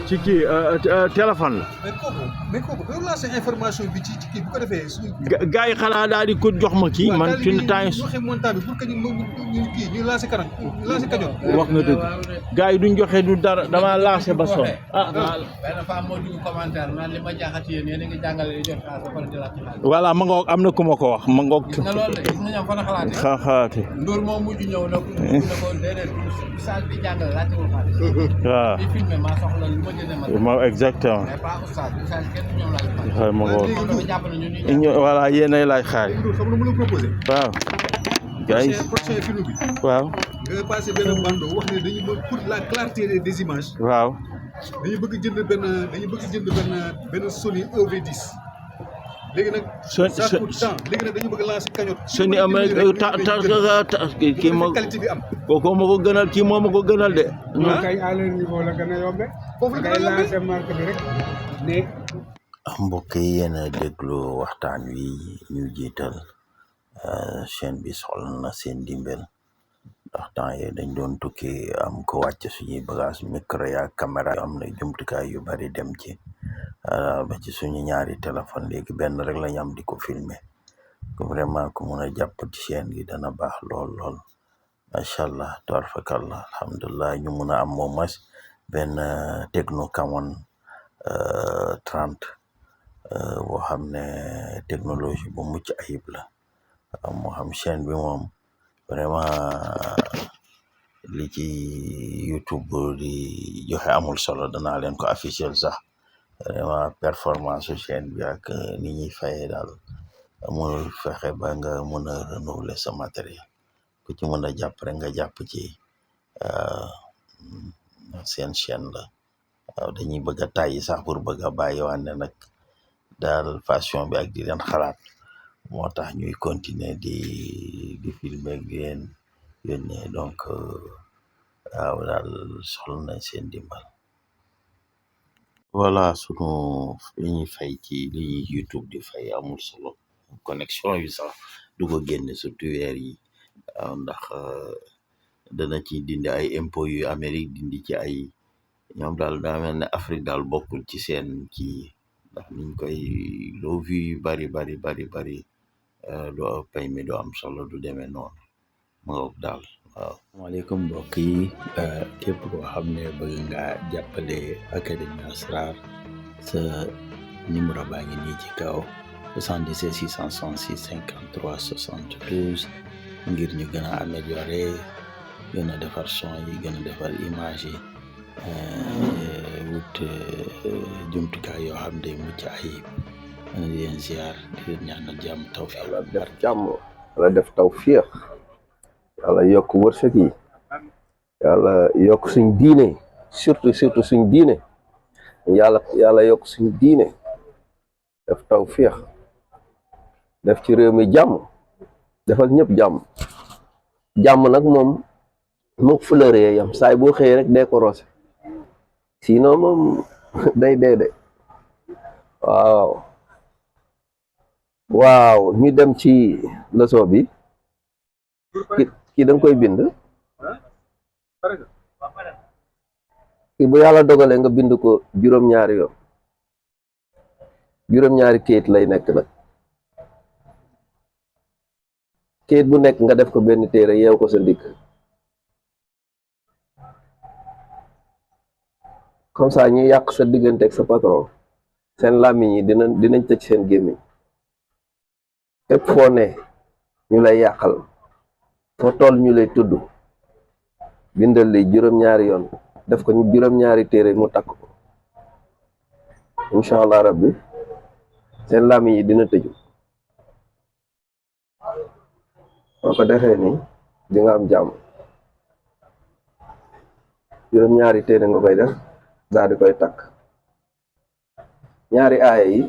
ci kii téléphone la. mais kooku doo lancer information bi ci kii bu ko defee suñu. gars yi xanaa daal di ko jox ma kii man fi mu temps joxe montant bi pour que ñu kii ñu lancer kanam lancer kañoon. wax nga dëgg gars yi duñ joxe du dara damaa lancer ba sonn. benn femme moo dugg commentaire man li ma jaaxati yéen a ngi jàngale di jox xaalis ba pare di laaj ci xaalis. voilà ma ngoog am na ku ma ko wax ma ngoog. gis nga loolu de gis nga ñoom fan la xalaatee. xalaate. Ndour moo mujj ñëw na ko déedéet oustaz bi jàngale laajtewul xaalis. waaw di filmé maa soxla lu ma jëndee ma. exactement. mais pas oustaz kenn ñoom laaj xaalis. waaw ma ngoog ñu voilà yéenay laaj xaalis. Ndour xam nga lu ma la proposé. waaw. gars yi prochain film bi. waaw. nga passé benn bando wax ne dañu bëgg pour la clarté des images. waaw. dañu bëgg jënd benn Sony EV10. léegi nag. ça coûte temps léegi nag dañu bëgg lancer cagnotte. Sony am kii moo qualité bi am. kooku ma ko gënal kii moo ma ko gënal de. ñun kay à leur niveau la gën a yombe. foofu la gën a yombe lancer marque bi rek ne. mbokk yi yéen a déglu waxtaan wi ñu jiital chaîne bi soxla na seen dimbal ndax temps yii dañ doon tukki am ko wàcc suñuy bagage micro ya caméra am na jumtukaay yu bari dem ci ba ci suñu ñaari téléphone léegi benn rek lañ am di ko filmer ko vraiment ku mun a jàpp ci chaîne gi dana baax lool lool macha allah tabarakallah alhamdulilah ñu mun a am au moins benn Tecno Camon 30 boo xam ne technologie bu mucc ayib la moo xam chaîne bi moom vraiment li ci YouTube di joxe amul solo danaa leen ko afficher sax vraiment performance su chaîne bi ak ni ñuy fayee daal amul fexe ba nga mun a renouveler sa matériel ku ci mën a jàpp rek nga jàpp ci seen chaîne la waaw dañuy bëgg a tàyyi sax pour bëgg a bàyyi wànne nag daal passion bi ak di leen xalaat moo tax ñuy continuer di filmer ak di leen yónnee donc waaw daal soxla nañ seen dimbal voilà sunu li ñuy fay ci li ñuy YouTube di fay amul solo connexion yi sax du ko génne surtout weer yi waaw ndax dana ci dindi ay impôts yu Amérique dindi ci ay ñoom daal daa mel ne Afrique daal bokkul ci seen kii ndax niñ koy loo vu yu bari doo pay mi doo am solo du demee noonu ma ngoog daal waaw. asalaamaaleykum mbokk yi képp koo xam ne bëgg nga jàppale Académie Asrar sa numéro baa ngi nii ci kaw 77 666 53 72 ngir ñu gën a améliorer gën a defar son yi gën a defar image yi wut jumtukaay yoo xam ne mucc ayib di leen ziar di leen ñaanal jàmm tawfiq. yàlla def jàmm yàlla def tawfiq yàlla yokk wërsëg yi yàlla yokk suñ diine surtout suñ diine yàlla yokk suñ diine def tawfiq def ci réew mi jàmm defal ñëpp jàmm nag moom mook fleur yam saay boo xëyee rek dee ko roose sinon moom day dee de waaw ñu dem ci leçon bi kii da nga koy bind kii bu yàlla dogalee nga bind ko juróom-ñaari yoon juróom-ñaari kayit lay nekk nag kayit bu nekk nga def ko benn téere yeew ko sa ndigg comme ça ñi yàq sa diggante ak sa patron seen làmmiñ yi dinañ tëj seen gémmiñ fépp foo ne ñu lay yàqal foo toll ñu lay tudd bindal li juróom-ñaari yoon def ko juróom-ñaari téere mu takk ko incha allah rabbi seen làmmiñ yi dina tëju boo ko defee nii di nga am jàmm. Juróom-ñaari téere nga koy def daal di koy takk. ñaari aaya yi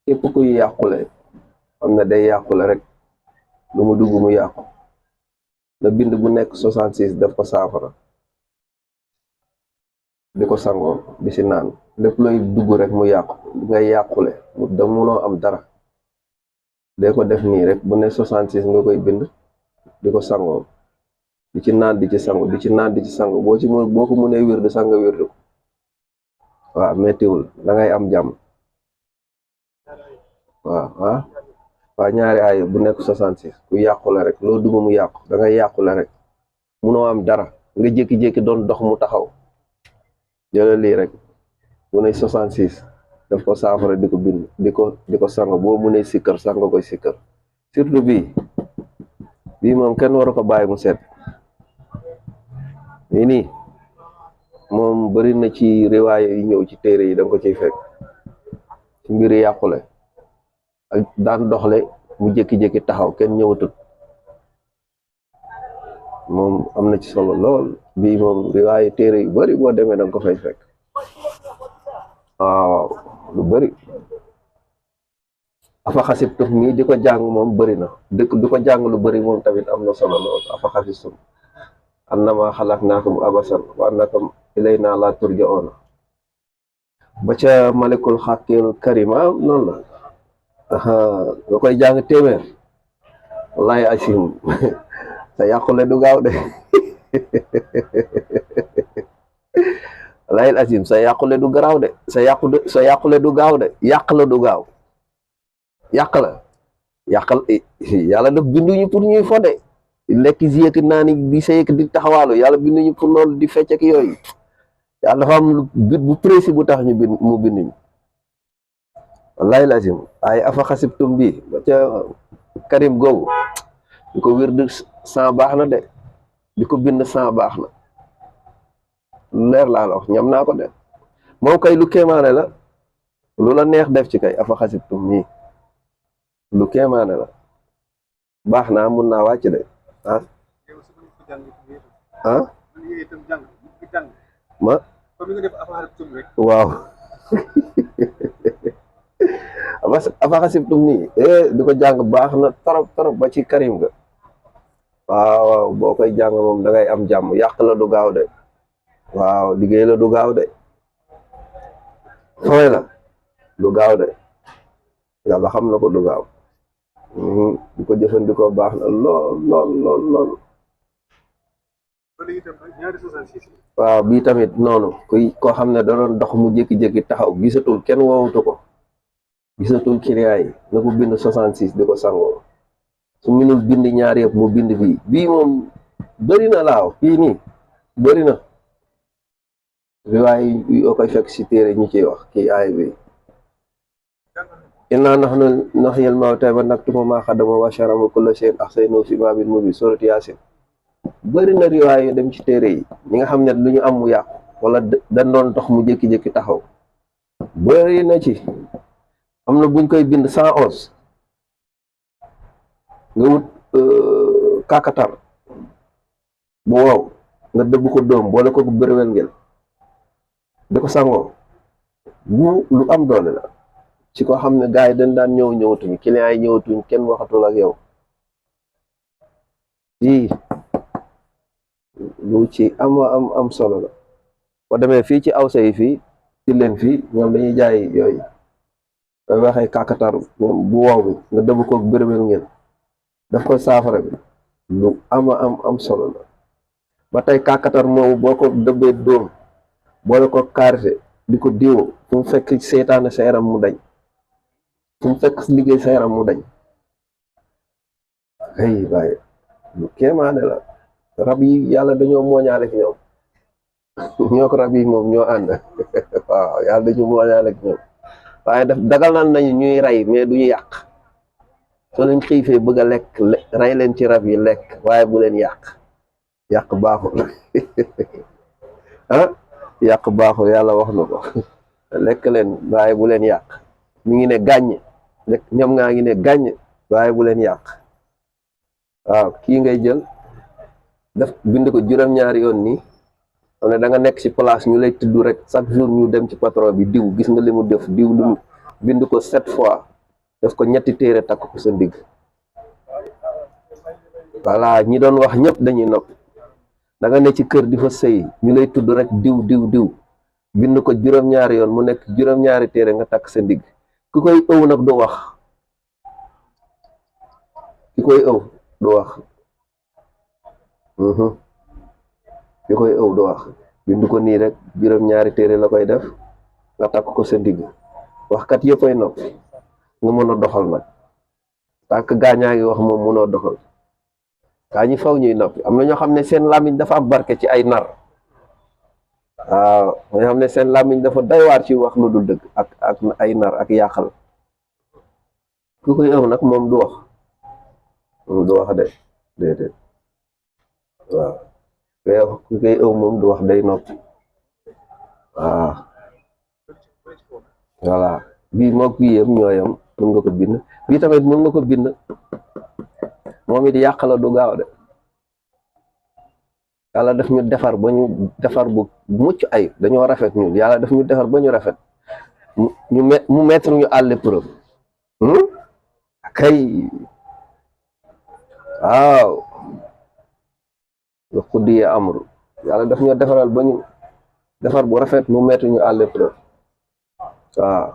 képp kuy yàqule xam ne day yàqule rek lu mu dugg mu yàqu na bind bu nekk 66 def ko saafara di ko sangoo di si naan lépp looy dugg rek mu yàqu ngay yàqule da munoo am dara de ko def nii rek bu ne 66 nga koy bind di ko sangoo di ci naan di ci sangu di ci naan di ci sangu boo ko mënee wér di sanga wér ko waaw mettiwul da ngay am jàmm waaw ñaari aaya bu nekk 66 ku yàqule rek loo dugg mu yàqu da ngay yàqule rek munoo am dara nga jékki-jékki doon dox mu taxaw jëlal lii rek bu ne 66 daf ko saafara di ko bind di ko sang boo mënee sikkar sang koy sikkar surtout bii moom kenn waru ko bàyyi mu set nii moom bari na ci riwaaya yi ñëw ci téere yi danga ko ciy fekk ci mbiri yàqule ak daan doxle mu jékki-jékki taxaw kenn ñëwatut moom am na ci solo lool bii moom riwaaya téere yu bari boo demee danga ko fay fekk waaw lu bari afa xasibtum mii di ko jàng moom bari na di ko jàng lu bari moom tamit am na solo lool afa xasibtum annama xalaqnaakum abasan wa annakum ilayna la turja'una ba ca malikul xaqil karima noonu la nga koy jàng téeméer wallahi asim sa yàqule du gaaw de wallahi asim sa yàqule du garaaw de sa yàqule du gaaw de yàq la du gaaw yàqal yàlla daf binduñu pour ñuy fode lekk si yëkk naa ni di sa yëkk di taxawaalu yàlla binduñu pour loolu di fecc ak yooyu yàlla dafa am bit bu précis bu tax mu binduñu wallahi lazim ay afa xasibtum bi ba ca karim googu di ko wér de 100 baax na de di ko bind 100 baax na leer laa la wax ñam naa ko de moom kay lu kéemaane la lu la neex def ci kay afa xasibtum mii lu kéemaane la baax naa mun naa wàcc de ma waaw afa xasibtum nii di ko jàng baax na torop ba ci karim ga waaw boo koy jàng moom da ngay am jàmm yàq la du gaaw de waaw liggéey la du gaaw de fooy la du gaaw de yàlla xam na ko du gaaw di ko jëfandikoo baax na lool waaw bii tamit noonu koo xam ne da doon dox mu jékki-jékki taxaw gisatul kenn woowutu ko gisatul client yi na ko bind 66 di ko sangoo su mënul bind ñaar yëpp mu bind bii moom bëri na laaw fii nii bëri na riwaay yoo koy fekk si téere ñu ciy wax kii aay bi innaa nahnu nuhyil mawtaa wa naktubu maa qaddamu wa ashhadu kulla shay'in ahsaynahu fi imaamin mubiin suuratu Yaasin bëri na riwaay yu dem ci téere yi ñi nga xam ne lu ñu am mu yàqu wala dañ doon dox mu jékki-jékki taxaw bëri na ci am na buñ koy bind 111 nga wut kakatar bu wow nga dëbb ko doom boole ko bërëwel ngel di ko sangoo lu am doole la ci ko xam ne gars yi dañ daan ñëwatuñ client yi ñëwatuñ kenn waxatul ak yow lu ci am solo la boo demee fii ci awsa yi fii ci leen fii ñoom dañuy jaay yooyu bay waxee kakatar bu wow bi nga dëbb ko bërëwel ngel daf koy saafara bi lu am solo la ba tey kakatar moomu boo ko dëbbee dóom boole ko karité di ko diwo fu mu fekk seytaane sa yaram mu dañ fu mu fekk liggéey sa yaram mu dañ ay waaye lu kéemaane la rab yi yàlla dañoo mooñaale ak ñoom ñoo ko rab yi moom ñoo ànd waaw yàlla dañoo mooñaale ak ñoom waaye dagal nañu ñuy rey mais duñu yàq soo leen xiifee bëgg a lekk rey leen ci rab yi lekk waaye bu leen yàq baaxul yàq baaxul yàlla wax na ko lekk leen waaye bu leen yàq mi ngi ne gàññ lekk ñoom ngaa ngi ne gàññ waaye bu leen yàq waaw kii ngay jël def bind ko juróom-ñaari yoon nii xam ne da nga nekk ci place ñu lay tudd rek chaque jour ñu dem ci patron bi diw gis nga li mu def diw li mu bind ko 7 fois def ko ñetti téere takk ko sa ndigg voilà ñi doon wax ñëpp dañuy noppi da nga ne ci kër di fa sëy ñu lay tudd rek diw bind ko juróom-ñaari yoon mu nekk juróom-ñaari téere nga takk sa ndigg ki koy ëw nag du wax ki koy ëw du wax ki koy ëw du wax bind ko nii rek juróom-ñaari téere la koy def nga takk ko sa ndigg waxkat yëpp ay noppi nga mën a doxal nag tànk gaañaa ngi wax moom mënoo doxal gaa ñi faw ñuy noppi am na ñoo xam ne seen làmmiñ dafa am barke ci ay nar waaw ñoo xam ne seen làmmiñ dafa doy waar ci wax lu dul dëgg ak ay nar ak yàqal ku koy ëw nag moom du wax du wax de déedéet waaw ku koy ëw moom du wax day noppi waaw voilà bii mook bii yëpp ñooyam mën nga ko bind bii tamit mën nga ko bind moom it yàq la du gaaw de yàlla daf ñu defar ba ñu defar bu mucc ay dañoo rafet ñun yàlla daf ñu defar ba ñu rafet mu mettre ñu à l'épreuve kay waaw nga xuddi amru yàlla daf ñu defaral ba ñu defar bu rafet mu mettre ñu à l'épreuve waaw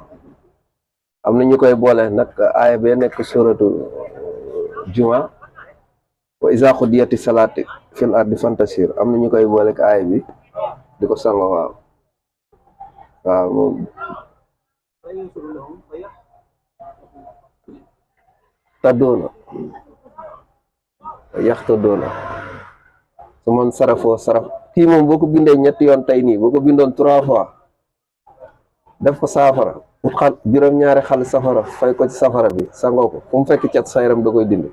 am na ñu koy boole nag aaya bee nekk suratu juma wa iza xudiyati salaati fil ardi fantasir am na ñu koy boole ak aaya bi di ko sango waaw moom taddoona yaxtaddoona su man sarafoo saraf kii moom boo ko bindee ñetti yoon tey nii boo ko bindoon 3 fois def ko saafara xal juróom-ñaari xal safara fay ko ci safara bi sangoo ko fu mu fekk cat sa yaram da koy dindi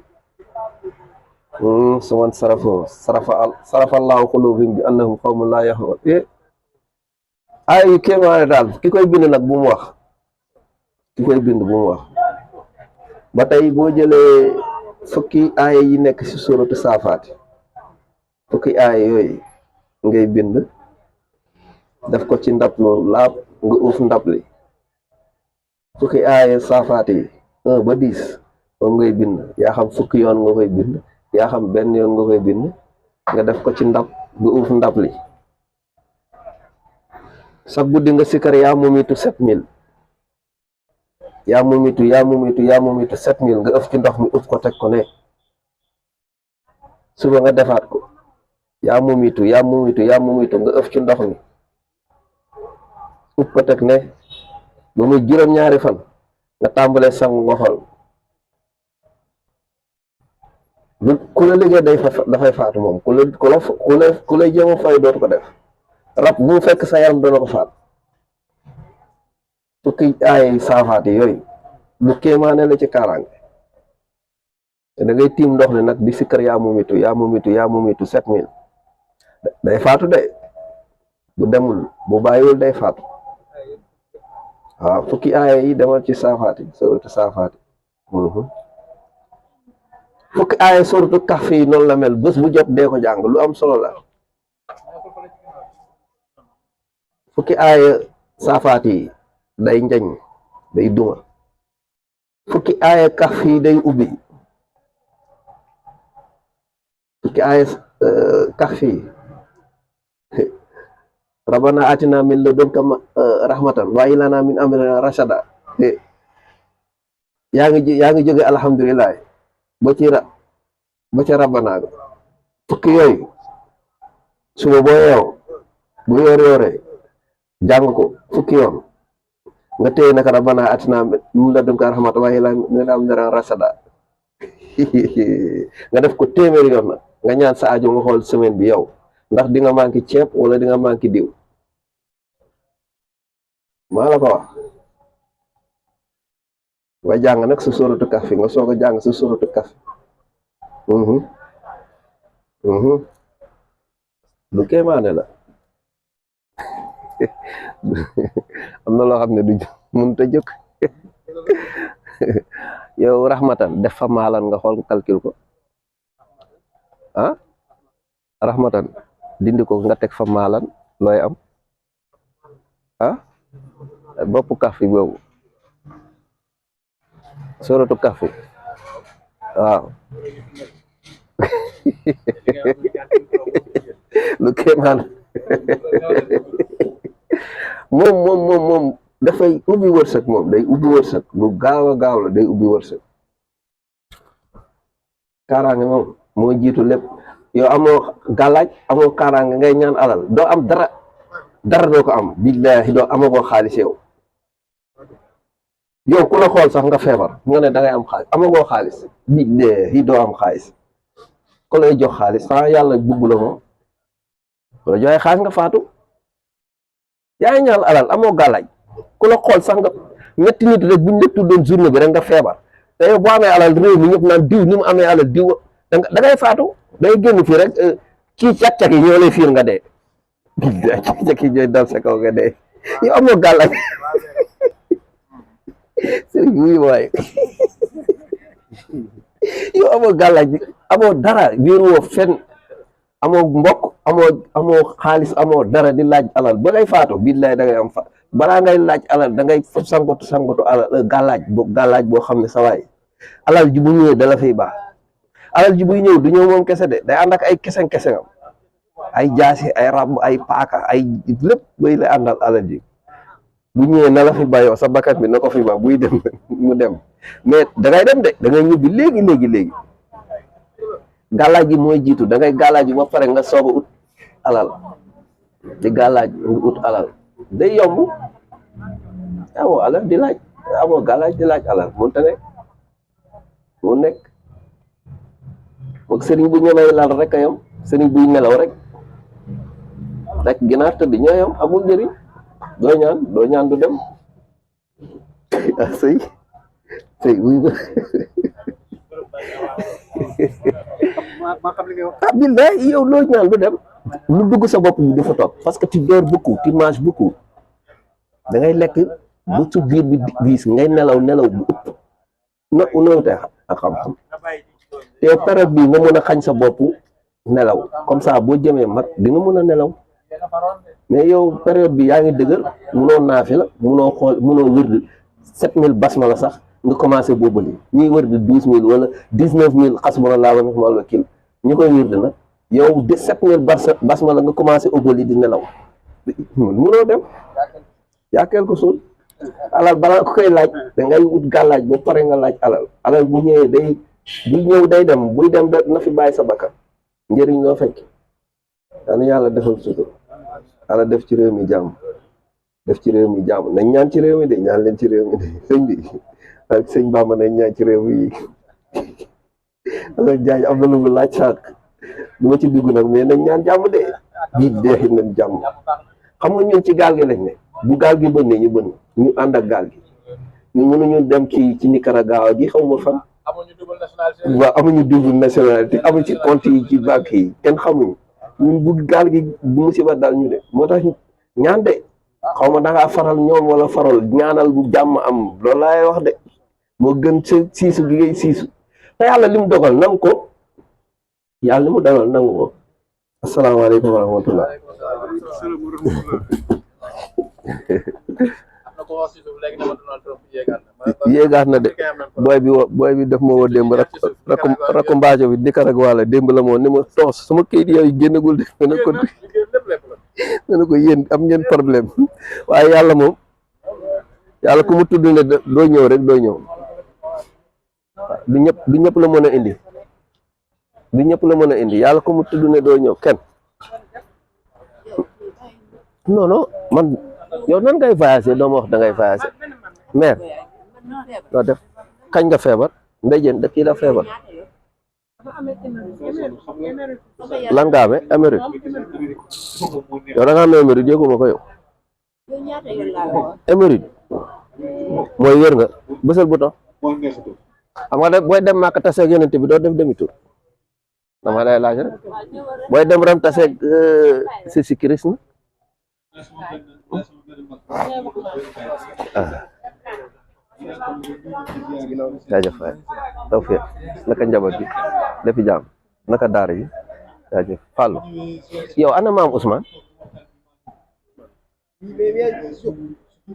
su man sarafoo sarafallaahu quluubahum bi annahum qawmun laa yafqahuun ay kéemaane daal ki koy bind nag bu mu wax ki koy bind bu mu wax ba tey boo jëlee fukki aaya yi nekk ci suuratu saafaati fukki aaya yooyu ngay bind def ko ci ndab lu laab nga uuf ndab li fukki aaya saafaati yi 1 ba 10 moom ngay bind yaa xam fukki yoon nga koy bind yaa xam benn yoon nga koy bind nga def ko ci ndab nga uuf ndab li sa guddi nga sikkar yaa mumitu 7000 yaa mumitu 7000 nga ëf ci ndox mi uf ko teg ko ne suba nga defaat ko yaa mumitu nga ëf ci ndox mi uf ko teg ne ba muy juróom-ñaari fan nga tàmbalee sangu nga xool ku la liggéey dafay faatu moom ku lay jéem a fay dootu ko def rab bu fekk sa yaram dana ko faat fukki ay saafaati yooyu lu kéemaane la ci kaaraange da ngay tiim ndox ne nag di sikkar yaa mumitu 7000 day faatu de bu demul bu bàyyiwul day faatu waaw fukki aaya yi demal ci saafaati suratu saafaati fukki aaya suratu kahf yi noonu la mel bés bu jot dee ko jàng lu am solo la fukki aaya saafaati yi day njañ day duma fukki aaya kahf yi day ubbi fukki aaya kahf yi rabbana atina min ladunka rahmatan wa lana min amrina rashada yaa ngi jóge alhamdulilah ba ci rabbana fukki yooyu suba boo yeew bu yooree jàng ko fukki yoon nga téye naka rabbana atina min ladunka rahmatan wa lana min amrina rashada nga def ko téeméeri yoon nag nga ñaan sa aajo nga xool semaine bi yow ndax di nga manqué ceeb wala di nga manqué diw maa la ko wax nga jàng nag sa suratu kahf nga soog a jàng sa suratu kahf lu kéemaane la am na loo xam ne du mënut a jóg yow rahmatan def fa maalan nga xool calcul ko ah rahmatan dindi ko nga teg fa maalan looy am ah bopp kaf yi boobu suratu kaf yi waaw lu kéemaan moom dafay ubbi wërsëg moom day ubbi wërsëg lu gaaw a gaaw la day ubbi wërsëg kaaraange moom moo jiitu lépp yow amoo gàllaaj amoo kaaraange ngay ñaan alal doo am dara doo ko am billaahi doo amoo ko xaalis yow ku la xool sax nga feebar nga ne da ngay am xaalis amoo ko xaalis billaahi doo am xaalis ku lay jox xaalis xanaa yàlla bugg la moom ku la joxee xaalis nga faatu yaa ngi ñaan alal amoo gàllaaj ku la xool sax nga ñetti nit rek buñ la tuddoon journée bi rek nga feebar te yow boo amee alal réew mi ñëpp naan diw ni mu amee alal diw da ngay faatu day génn fii rek kii càq-càq yi ñoo lay fiir nga dee càq-càq yi ñooy dal sa kaw nga dee yow amoo gàllaaj sëriñ wuyu waay yow amoo gàllaaj bi amoo dara wéeruwoo fenn amoo mbokk amoo xaalis amoo dara di laaj alal ba ngay faatu billaay da ngay am fa balaa ngay laaj alal da ngay sangatu alal gàllaaj boo xam ne sa waay alal ji bu ñëwee dala fay baax alal ji buy ñëw du ñëw moom kese de day ànd ak ay keseng-kesengam ay jaasi ay rab ay paaka ay lépp bay lay àndal alal ji bu ñëwee na la fi bàyyoo sa bakkat bi na ko fi ba buy dem mu dem mais da ngay dem de da ngay ñibbi léegi gàllaaj gi mooy jiitu da ngay gàllaaj bi ba pare nga soog a ut alal di gàllaaj nga ut alal day yomb amoo alal di laaj amoo gàllaaj di laaj alal mënta nekk mu nekk moom sëriñ bu ñemee lal rek a yam sëriñ buy nelaw rek ginaar tëdd ñoo yam amul njëriñ doo ñaan du dem sëy wuy billahi yow loo ñaan du dem lu dugg sa bopp bi dafa toog parce que tu dors beaucoup tu manges beaucoup da ngay lekk ba su biir bi diis ngay nelaw bu ëpp noonu te ak xam-xam te période bii nga mën a xañ sa bopp nelaw comme ça boo jëmee mag di nga mën a nelaw mais yow période bi yaa ngi dëgër munoo naafi la munoo xool munoo wërd 7000 basmala sax nga commencé boobali ñuy wërd 12000 wala 19000 xasbunallaahu wa ni'mal wakiil ñu koy wërd nag yow 7000 basmala nga commencé obali di nelaw munoo dem yaa quelque chose alal balaa ko koy laaj da ngay wut gàllaaj ba pare nga laaj alal bu ñëwee day dem buy dem na fi bàyyi sa bakkan njëriñ loo fekk daana yàlla defal sutur yàlla def ci réew mi jàmm nañ ñaan ci réew mi de ñaan leen ci réew mi de sëñ bi ak sëñ Bamba nañ ñaan ci réew mi ala jaaj am na lu mu laaj sànq du ma ci dugg nag mais nañ ñaan jàmm de bii deexit nañ jàmm xam nga ñun ci gaal gi lañ ne bu gaal gi bënnee ñu ànd ak gaal gi ñu mënuñu dem ci Nicaragua gi xaw ma fan waaw amuñu double nationalité amuñu ci compte yi ci banque yi kenn xamuñu ñun bu gaal gi bu musiba dal ñu de moo tax ñaan de xaw ma da ngaa faral ñoom wala faral ñaanal bu jàmm am loolu laay wax de moo gën sa siisu gi ngay siisu te yàlla li mu dogal nangu ko yàlla li mu dogal nangu ko asalaamaaleykum wa rahmatullah yéegaat na de booy bi def ma woo démb rakku mbaajo bi Nicaragua la démb la moo ni ma toos sama kayit yooyu génnagul de nga ne ko yéen am ngeen problème waaye yàlla moom yàlla ku mu tudd ne doo ñëw rek doo ñëw du ñëpp la mën a indi yàlla ku mu tudd ne doo ñëw kenn non man yow nan ngay voyager doo ma wax da ngay voyager mère noo def kañ nga feebar Ndeye Diène daf kii la feebar lan nga amee Amérique yow da nga amee Amérique yëguma ko yow Amérique mooy wér nga bësal bu tax xam nga booy dem Màkka taseeg Yonent bi doo def demi tour dama lay laaj rek booy dem ram taseeg si Christ na jaajëf waay tawfiq naka njaboot bi lépp jaam naka daara yi jaajëf Fallou yow ana maam Ousmane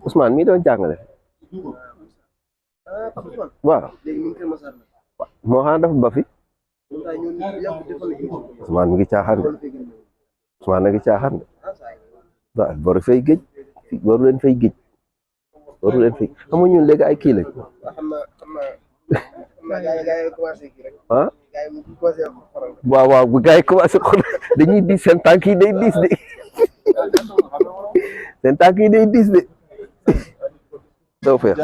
Ousmane mii doon jàngale waaw moo xam dafa ba fi Ousmane mi ngi caaxaan de Ousmane na ngi caaxaan de waaw waru fay géej waru leen fay géej waru leen fay xam nga ñun léegi ay kii lañ ah waaw waaw bu gars yi commencé xool dañuy diis seen tànk yi day diis de seen tànk yi day diis de doo feex